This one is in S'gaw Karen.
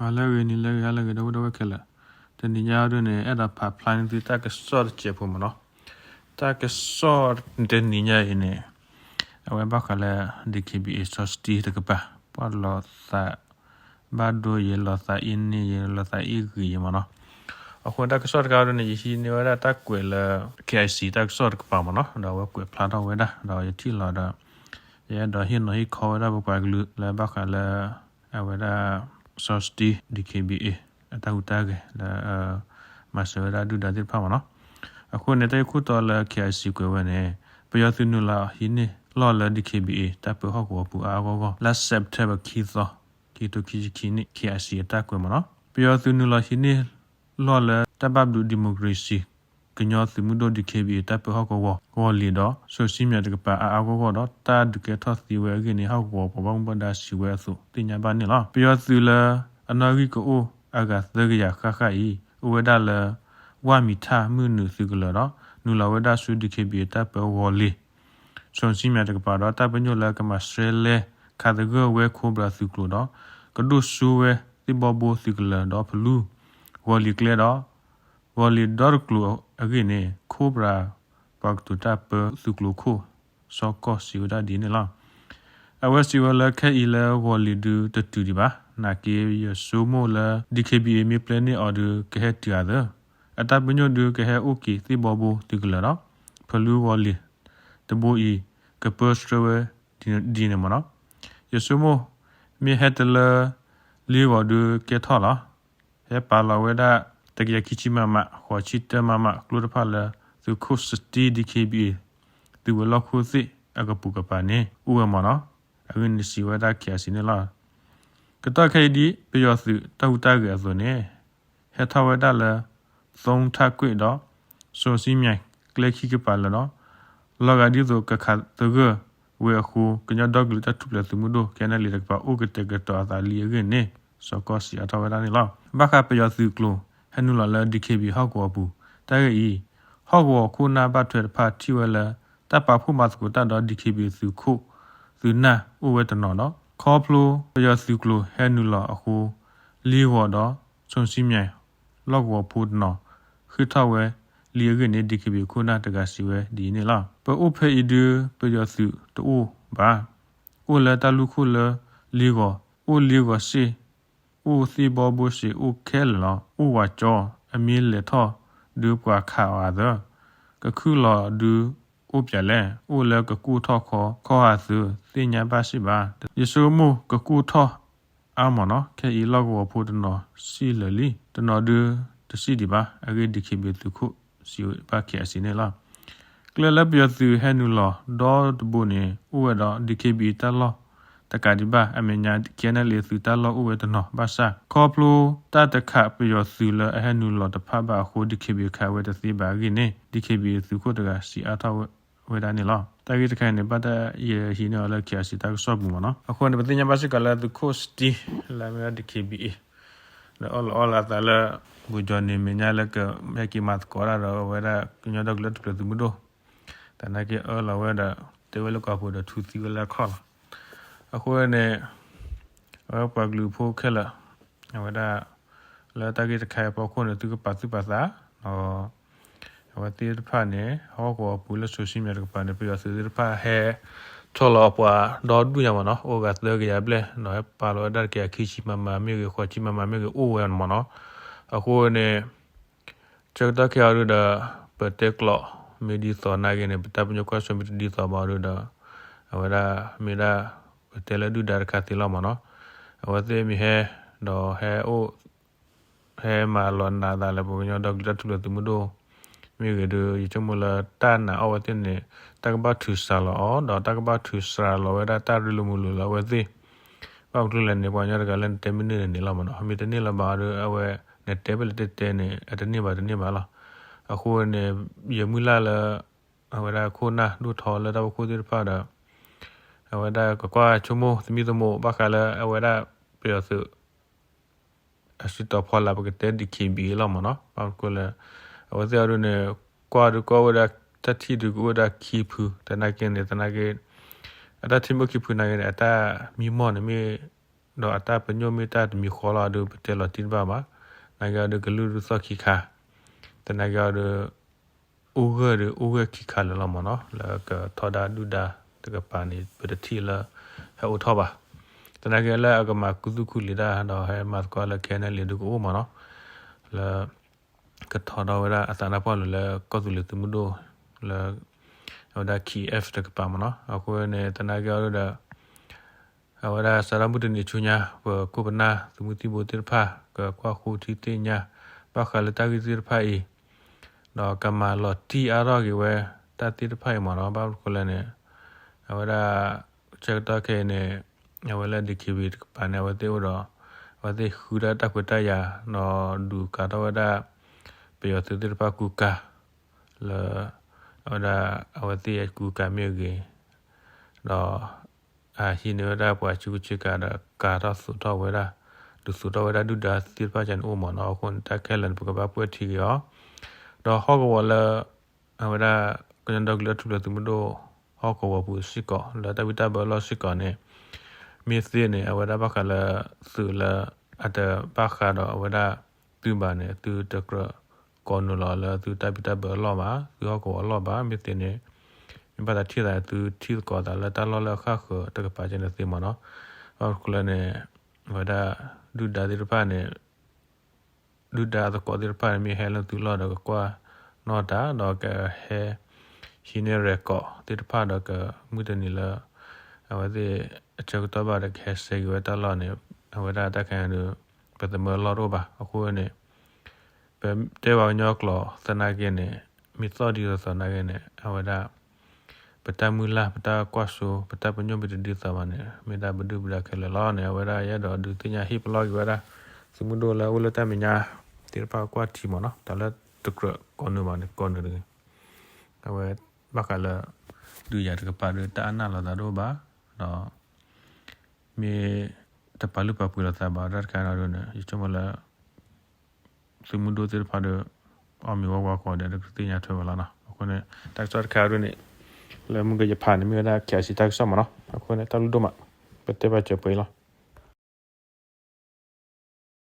ဟါလၢအဂ့ၤ နံၤလၢအဂ့ၤ ဟါလၢအဂ့ၤ ဒီပုၢ်ဝဲၢ်ခဲလၢာ်, တနံၤညါအံၤဒ်န့ၣ် အဲၣ်ဒိးဖးဖျါန့ၢ်သုတၢ်ကစီၣ်တစဲးဖိမ့ၢ်နီၤ. တၢ်ကစီၣ်တနံၤညါအံၤန့ၣ် အဝဲဘၣ်ဃးလၢ ဒီခ့ဘံၣ်အ့ၣ် စီၤစတံတကပၤ ပှၤလီၤသးဘၣ်ဒိယဲ လီၤသးအ့န့ၢ်ယဲ လီၤသးအ့ဂ့ၤယဲမ့ၢ်နီၤ. အဃိန့ၣ် တၢ်ကစီၣ်တခါအံၤဒ်န့ၣ် ယဟံးန့ၢ်ဝဲဒၣ်တၢ်ကွဲးလၢ KIC တၢ်ကစီၣ်တကပၤမ့ၢ်နီၤ, ဒီးအဝဲကွဲးဖျါထီၣ်ဝဲဒၣ် ဒီးယထံၣ်လီၤဒီး ယအဲၣ်ဒိးဟ့ၣ်နီၤဟ့ၣ်ခီဝဲဒၣ်ပပှၤကလုာ်လၢဘၣ်ဃးလၢ အဝဲဒၣ် စီၤစတံ ဒီခ့ဘံၣ်အ့ၣ် အတၢ်ဟူးတၢ်ဂဲၤလၢ မၤစၢၤဝဲဒၣ်ဒုၣ်ဒါသ့ၣ်တဖၣ်မ့ၢ်နီၤ. အဃိန့ၣ် တၢ်ဂ့ၢ်ခိၣ်တီလၢ KIC ကွဲးဝဲန့ၣ် ပယီၤသုးနုာ်လီၤဟံးန့ၢ်လီၢ်လၢ ဒီခ့ဘံၣ်အ့ၣ် တၢ်ပၢဟီၣ်ကဝီၤပူၤအါအါဂီၢ်ဂီၢ် လါ September ခံသီ ခံကထိခံဆံခံနံၣ် KIC အတၢ်ကွဲးမ့ၢ်နီၤ. ပယီၤသုးနုာ်လီၤဟံးန့ၢ်လီၢ်လၢ တၢ်ဘၣ်ဘျုးဒံၣ်မိၣ်ကရ့ၣ်စံၣ် ကညီသုးမုၢ်ဒိၣ် ဒီခ့ဘံၣ်အ့ၣ် တၢ်ပၢဟီၣ်ကဝီၤ ဂီၤလ့ၤဒီး စီၤစံမၠဲၣ်တကပၤအါအါဂီၢ်ဂီၢ်ဒီး တၢ်ဒုးကဲထီၣ်သ့ဝဲအဂ့ၢ်န့ၣ် ဟီၣ်ကဝီၤပှၤဘၣ်မူဘၣ်ဒါစံးဝဲအသိး သ့ၣ်ညါဘၣ်န့ၣ်လီၤ. ပယီၤသုးလၢအနီၣ်ဂံၢ်ကအိၣ်အဂၤသၢကယၤဃၣ်ဃၣ်အံၤ အိၣ်ဝဲဒၣ်လၢ ဝၣ်မံၤထၣ်မုၢ်နုာ်သုးကလၢၤဒီး နုာ်လီၤဝဲဒၣ်ဆူ ဒီခ့ဘံၣ်အ့ၣ် တၢ်ပၢဂီၤလ့ၤ စီၤစံမၠဲၣ်တကပၤဒီး တၢ်ပညိၣ်လၢကမၤရှဲလဲခးသဂၢၢ်ဝဲ Cobra သုးကျိၤဒီး ကဒိၣ်စိဝဲသ့ၣ်ဘီဘိသုးကလၢၤဒီးဖလူ ဂီၤလ့ၤကျဲဒီး ဂီၤလ့ၤဒီတကျိၤအဂ့ၢ်န့ၣ် Cobra ပှၤကတိၤတၢ်ပၢသုးကျိၤခိၣ် စီၤကီၢ်စံးဝဲဒၣ်ဒ်န့ၣ်လီၤ. အဝဲစံးဝဲလၢခဲအံၤလၢဂီၤလ့ၤဒုတတုၤဒံးဘၣ်, နာ်က့ယဆိကမိၣ်လၢ ဒီခ့ဘံၣ်အ့ၣ် မ့ၢ်ပျဲန့ၢ်အီၤဒုးကဟဲတုၤအသး, အတၢ်ပညိၣ်ဒုးကဟဲအိၣ်က့ၤသ့ၣ်ဘီဘိသုးကလၢၤဒီး ဖလူဂီၤလ့ၤတဘိအံၤ ကပၢဆှၢဝဲဒ်န့ၣ်မ့ၢ်နီၤ. ယဆိကမိၣ် မ့ၢ်ဟဲတလၢလ့ဂီၤဒုးကဲထီၣ်လီၤ. ဟဲပာ်လီၤဝဲဒၣ် တကယၤခံဆံ မမ, ဃိးဆံတၢ မမ ကျိတဖၣ်လၢ သုးခိၣ်စတံ ဒီခ့ဘံၣ်အ့ၣ် သုးဝဲၤလီၢ်ခိၣ်သ့ၣ်အကပိာ်ကပၤန့ၣ် အိၣ်ဝဲမ့ၢ်နီၤ. အဂ့ၢ်န့ၣ်စံးဝဲဒၣ် KIC န့ၣ်လီၤ. ကတီၢ်ခဲအံၤဒ် ပယီၤသုးတၢ်ဟူးတၢ်ဂဲၤအသိးန့ၣ် ဟဲထီၣ်ဝဲဒၣ်လၢ သုထၣ်ကွ့ၣ်ဒီး စီၤစံမၠဲၣ် ကျဲခံကပၤလၢာ်ဒီး လီၤဂာ်ဒ်သိးကခးသဂၢၢ်ဝဲအဃိ ကညီဒီကလုာ်တၢ်ထူၣ်ဖျဲးသုးမုၢ်ဒိၣ် ခဲနလံ တကပၤ အိၣ်ကတဲာ်ကတီၤအသးလံအဂ့ၢ်န့ၣ် စီၤကီၢ်စံးအါထီၣ်ဝဲဒၣ်န့ၣ်လီၤ. ဘၣ်ဃးပယီၤသုးကျိၤဟဲနုာ်လီၤလၢ ဒီခ့ဘံၣ်အ့ၣ် ဟီၣ်ကဝီၤပူၤ တၢ်ဂ့ၢ်အံၤ ဟီၣ်ကဝီၤခိၣ်နၢ်ဘၣ်ထွဲတဖၣ်ထံၣ်ဝဲလၢ တၢ်ပာ်ဖှိၣ်မၤသကိးတၢ်ဒီး ဒီခ့ဘံၣ်အ့ၣ် သုးခိၣ်သုးနၢ်အိၣ်ဝဲတနီၤဒီး ခီဖျိပယီၤသုးကျိၤဟဲနုာ်လီၤအဃိ လ့ဂီၤဒီး စီၤစံမၠဲၣ် လီၢ်ကဝီၤဖိတနီၤ ဃ့ၢ်ထီၣ်ဝဲလံအဂ့ၢ်န့ၣ် ဒီခ့ဘံၣ်အ့ၣ်ခိၣ်နၢ်တဂၤစံးဝဲဒ်အံၤန့ၣ်လီၤ. ပအိၣ်ဖဲအံၤဒုး ပယီၤသုးတအိၣ်ဘၣ်. အိၣ်လၢတၢ်လူၢ်ခိၣ်လၢလ့ဂီၤ, အိၣ်လ့ဂီၤစ့ၢ်, အိၣ်သ့ၣ်ဘီဘိစ့ၢ်, အိၣ်ခဲလၢာ်လီၤ. အိၣ်ဝးကၠီ, အမ့ၢ်လဲၤထီၣ်ဒုးပှၤခးအီၤအသး, ကခုၣ်လီၤဒုးအိၣ်ပၠးလဲၣ်. အိၣ်လၢကကူၣ်ထီၣ်ခီခီၣ်ဟးသုး သ့ၣ်ညါဘၣ်စ့ၢ်ဘၣ်. ယဆိကမိၣ်ကကူၣ်ထီၣ်အါမ့ၢ်နီၤ. ခဲအံၤလီၢ်ကဝီၤဖိတနီၤစံၣ်လၢာ်လံ, တနီၤဒုးတစံၣ်ဒံးဘၣ် အဂ့ၢ် ဒီခ့ဘံၣ်အ့ၣ်သုးခိၣ်စံးဘၣ် KIC န့ၣ်လီၤ. ကျဲလၢပယီၤသုးဟဲနုာ်လီၤဒီတဘိန့ၣ် အိၣ်ဝဲဒီး ဒီခ့ဘံၣ်အ့ၣ်တၢ်လီၢ်တကးဒံးဘၣ်. အမဲာ်ညါ ခဲနလံ သုးတၢ်လီၢ်အိၣ်ဝဲတနီၤဘၣ်ဆၣ် ခီဖျိတၢ်တခးပယီၤသုးလၢအဟဲနုာ်လီၤတဖၣ်ဘၣ်အဃိ ဒီခ့ဘံၣ်အ့ၣ် ခးဝဲတသ့ဘၣ်အဂ့ၢ်န့ၣ် ဒီခ့ဘံၣ်အ့ၣ်သုးခိၣ်တဂၤစံးအါထီၣ်ဝဲဒၣ်န့ၣ်လီၤ. တၢ်ဂ့ၢ်တခါအံၤန့ၣ် ဘၣ်တၢ်ယဟံးန့ၢ်အီၤလၢ KIC တၢ်ကစီၣ်ပူၤမ့ၢ်နီၤ. အဃိန့ၣ် ပသ့ၣ်ညါဘၣ်စ့ၢ်ကီးလၢသုးခိၣ်စတံ လၢအမ့ၢ်ဝဲဒၣ် ဒီခ့ဘံၣ်အ့ၣ် ဒီးအၢၣ်လီၤအီလီၤအသးလၢ ပူၤကၠီၣ်န့ၣ် မဲာ်ညါလၢကဟဲက့ၤမၤသကိးတၢ်ဒီးအဝဲဒၣ်ကညီဒီကလုာ်တၢ်ထူၣ်ဖျဲးသုးမုၢ်ဒိၣ်, သနာ်က့အၢၣ်လီၤဝဲဒီး တဲဝဲလၢကီၢ်ပူၤဒီးထူသံဝဲလၢအခီၣ်လီၤ. အဃိန့ၣ် အဝဲပှၤကလုာ်ဖိခဲလၢာ် အဝဲဒၣ် လၢတၢ်ဂ့ၢ်တခါအံၤအဖီခိၣ်န့ၣ် သုကပာ်သူၣ်ပာ်သး ဒီး အဝဲသ့ၣ်တဖၣ်န့ၣ် ဟီၣ်ကဝီၤပူၤလၢစီၤစံမၠဲၣ်တကပၤန့ၣ် ပယီၤသုးသ့ၣ်တဖၣ်ဟဲ ဆီၣ်လီၤအပှၤဒီဒူၣ်ညါမ့ၢ်နီၤ, အိၣ်ဂၤသၢကယၤဘျဲၣ် ဒီးဟဲပာ်လီၤဝဲဒၣ်တကယၤခံဆံ မမ မ့ၢ်ဂ့ၤ ဃိးဆံ မမ မ့ၢ်ဂ့ၤ အိၣ်ဝဲမ့ၢ်နီၤ. အဃိန့ၣ် ဆၢကတီၢ်ခဲအံၤဒုးဒီး ပတဲကျိာ်မ့ၢ်ဒ်သိးနာ်က့န့ၣ် ပတၢ်ပညိၣ်ကွၢ်စိမ့ၢ်တဒ်သိးဘၣ်ဒုးဒီး အဝဲဒၣ်မ့ၢ်ဒၣ် ပတဲလၢဒုၣ်ဒါတခါသ့လီၤမ့ၢ်နီၤ. အဝဲသ့ၣ်မ့ၢ်ဟဲ ဒီးဟဲအိၣ် ဟဲမၤလီၤနာ်သးလၢပကညီဒီကလုာ်တၢ်ထူၣ်ဖျဲးသုးမုၢ်ဒိၣ် မ့ၢ်ဂ့ၤဒီး ယဆိကမိၣ်လၢတၢ်နာ်အီၣ်ဝဲသ့ၣ်န့ၣ် တၢ်ကဘၣ်ထုးစှၤလီၤအီၤ ဒီးတၢ်ကဘၣ်ထုးစှၤလီၤဝဲဒၣ်တၢ်ရ့လိာ်မုာ်လိာ်လၢအဝဲသ့ၣ် ဘၣ်မနုၤလဲၣ်န့ၣ် ပှၤကညီတဂၤလၢနတဲမ့ၢ်န့ၢ်န့ၣ်လီၤမ့ၢ်နီၤ. မ့ၢ်တန့ၢ်လၢၤဘၣ်ဒီး အဝဲနတဲဖဲလဲၣ်တဲတဲန့ၣ် အတန့ၢ်ဘၣ်တန့ၢ်ဘၣ်လီၤ. အဃိန့ၣ် ယမုၢ်လၢ်လၢ အဝဲဒၣ်ခိၣ်နၢ်ဒိၣ်ထီလၢတၢ်ဖီခိၣ်သ့ၣ်တဖၣ်ဒီး အဝဲဒၣ်ကကွၢ်ဆိကမိၣ်သမံသမိးဘၣ်ဃးလၢအဝဲဒၣ်ပယီၤသုး အစုတီၤဖီလာ် ပကတဲ ဒီခ့ဘံၣ်အ့ၣ် လီၤမ့ၢ်နီၤ. ဘၣ်မနုၤလဲၣ် အဝဲသ့ၣ်အံၤဒုးန့ၣ် ကွၢ်ဒုးကွၢ်အိၣ်ဝဲဒၣ် တၢ်ထံၣ်ဒုးကအိၣ်ဝဲဒၣ်ခံဖု သနာ်က့န့ၣ် သနာ်က့ အတၢ်ထံၣ်မ့ၢ်အိၣ်ခံဖုနာ်က့န့ၣ် အတၢ်မံမီၢ်န့ၣ်မ့ၢ် ဒီးအတၢ်ပညိၣ်မ့ၢ်တၢ်တမံၤဃီလီၤဒီး ပတဲလီၤတံၢ်တဘၣ်ဘၣ်. သနာ်က့အီၤဒီး ကလုၢ်ဒုးသီၣ်ခံခါ, သနာ်က့အီၤဒီး အိၣ်ဂၢၢ်ဒီးအိၣ်ဂၢၢ်ခံခါလၢာ်လီၤမ့ၢ်နီၤ, လၢကထီဒါဒုၣ်ဒါတကပၤန့ၣ် ပတထံၣ်လၢ ဟဲအိၣ်ထီၣ်ဘၣ်. သနာ်က့လၢအကမၤခူသူၣ်ခူလံာ်တၢ် ဒီးဟဲမၤသကိးလၢ ခဲနလံၤ ဒုးကအိၣ်မ့ၢ်နီၤ, လၢ ကထီဒါဝဲဒၣ်အသးနါပှၢ်လိၤလၢကီၢ်သူလ့ၤသုးမုၢ်ဒိၣ် လၢ အဝဲဒၣ် K F တကပၤမ့ၢ်နီၤ. အဃိန့ၣ် သနာ်က့အီၤဒီး အဝဲဒၣ်စးထီၣ်မုၢ်တနံၤဆူညါ ပခိၣ်ပနၢ်သုးမုၢ်သံၣ်ဘိသ့ၣ်တဖၣ် ကကွၢ်ဃိထံသ့ၣ်ညါ ဘၣ်ဃးလၢတၢ်ဂ့ၢ်သ့ၣ်တဖၣ်အံၤ, ဒီးကမၤလီၤတံၢ်အါထီၣ်က့ၤဝဲတၢ်သ့ၣ်တဖၣ်အံၤမ့ၢ်နီၤ. ဘၣ်မနုၤဃိလဲၣ်န့ၣ် အဝဲဒၣ် ဆၢကတီၢ်ခဲအံၤန့ၣ် အဝဲလၢ D K B A တကပၤန့ၣ် အဝဲသ့ၣ်အိၣ်ဒီး အဝဲသ့ၣ်ဃုဒၣ်တၢ်ခွဲးတၢ်ယာ် ဒီးဒုးကၤထီၣ်ဝဲဒၣ် ပယီၤသုးသ့ၣ်တဖၣ်ကူကၤ လၢ အဝဲဒၣ် အဝဲသ့ၣ်ကူကၤမ့ၢ်ဂ့ၤ, ဒီး အဟံးန့ၢ်ဝဲဒၣ်ပှၤဆူးကဆ့ကၤဒီး ကၤထီၣ်သိးထီၣ်ဝဲဒၣ် ဒုးသိးထီၣ်ဝဲဒၣ်ဒုၣ်ဒါသ့ၣ်တဖၣ်န့ၣ်အိၣ်မ့ၢ်နီၤ. အဃိန့ၣ် တၢ်ခဲလၢာ်န့ၣ် ပကဘၣ်ပှဲၢ်ထံက့ၤအီၤ, ဒီးဟီၣ်ကဝီၤလၢ အဝဲဒၣ် ကညီဒီကလုာ်ထူၣ်ဖျဲးသုးမုၢ်ဒိၣ် ဟီၣ်ကဝီၤပူၤစ့ၢ်ကီး လၢတၢ်ဘံၣ်တၢ်ဘၢအလီၢ်စ့ၢ်ကီးန့ၣ် မ့ၢ်သ့န့ၣ် အဝဲဒၣ်ဘၣ်ဃးလၢ သုးလၢအတဘၣ်ဃးဒီးအဝဲဒၣ်သုးဘၣ်န့ၣ် သုတကြၢးကိးနုာ်လီၤလၢသုတၢ်ဘံၣ်တၢ်ဘၢအလီၢ်ဘၣ်, သုဟီၣ်ကဝီၤအလီၢ်ဘၣ်. မ့ၢ်သ့န့ၣ် မ့ၢ်ဘၣ်သးထံၣ်သး သုထံၣ်သကိးသးလၢတၢ်လီၢ်လၢအဃၣ်ဃၢၤတကပၤကဲန့ၣ်သ့မ့ၢ်နီၤ. ဘၣ်မနုၤဃိလဲၣ်န့ၣ် အဝဲဒၣ် ဒုၣ်ဒါသ့ၣ်တဖၣ်န့ၣ် ဒုၣ်ဒါသကိးသ့ၣ်တဖၣ်န့ၣ် မ့ၢ်ဟဲလၢသုးလီၢ်ဒီးကကွၢ်နီၣ်တၢ် ဒီးကဟဲ ဟံးန့ၢ် record သ့ၣ်တဖၣ်ဒီးကမုၢ်တနံၤလၢ အဝဲသ့ၣ်အဆၢကတီၢ်ဘၣ်ဒီးကဟဲဆဲးက့ၤဝဲတၢ်လီၢ်န့ၣ် အဝဲဒၣ်တၢ်ခဲအံၤဒီး ပသမၢအလီၢ်တအိၣ်ဘၣ်. အဃိန့ၣ် ပတဲဘၣ်ကညီကျိာ်သနာ်က့န့ၣ် မ့ၢ်သီၣ်ဒ်သိးသိးနာ်က့န့ၣ် အဝဲဒၣ် ပတၢ်မုၢ်လၢ် ပတၢ်ကွၢ်စိ ပတၢ်ပညိၣ်မ့ၢ်တဒ်သိးဘၣ်န့ၣ် မ့ၢ်ဒၣ်ပဒုၣ်ပဒါခဲလၢာ်လီၤန့ၣ် အဝဲဒၣ်ယအဲၣ်ဒိးဒုးသ့ၣ်ညါဟ့ၣ်ပလီၢ်က့ၤဝဲဒၣ် သုးမုၢ်ဒိၣ်လၢအအိၣ်လၢတၢ်မဲာ်ညါသ့ၣ်တဖၣ်ကွၢ်ထံမ့ၢ်နီၤ, တၢ်လၢတကြၢးကိးနုာ်ဘၣ်န့ၣ် ကိးနုာ်တဂ့ၤ. အဝဲဘၣ်ဃးလၢ ဒုးယၤတကပၤဒီးတၢ်အနၢ်လိာ်သးတအိၣ်ဘၣ်, ဒီး မ့ၢ်တပာ်လုၢ်ပာ်ပှ့ၤလိာ်သးဘၣ်တၢ်တခါန့ၣ်ဒ်န့ၣ် ယဆိကမိၣ်လၢ သုးမုၢ်ဒိၣ်သ့ၣ်တဖၣ်ဒီး အီၣ်မ့ၤဝါဝါဃီဒီး ကသ့ၣ်ညါထွဲဝဲလီၤနီၤ. အဃိန့ၣ် တၢ်ကစီၣ်တခါဒ်န့ၣ် လၢမုၢ်ကယဖးန့ၣ် မ့ၢ်ဝဲဒၣ် K I C တၢ်ကစီၣ်မ့ၢ်နီၤ. အဃိန့ၣ် တၢ်ဘျုးဒိၣ်မး ပတဲဘၣ်စၢၤပှဲၤအံၤလီၤ.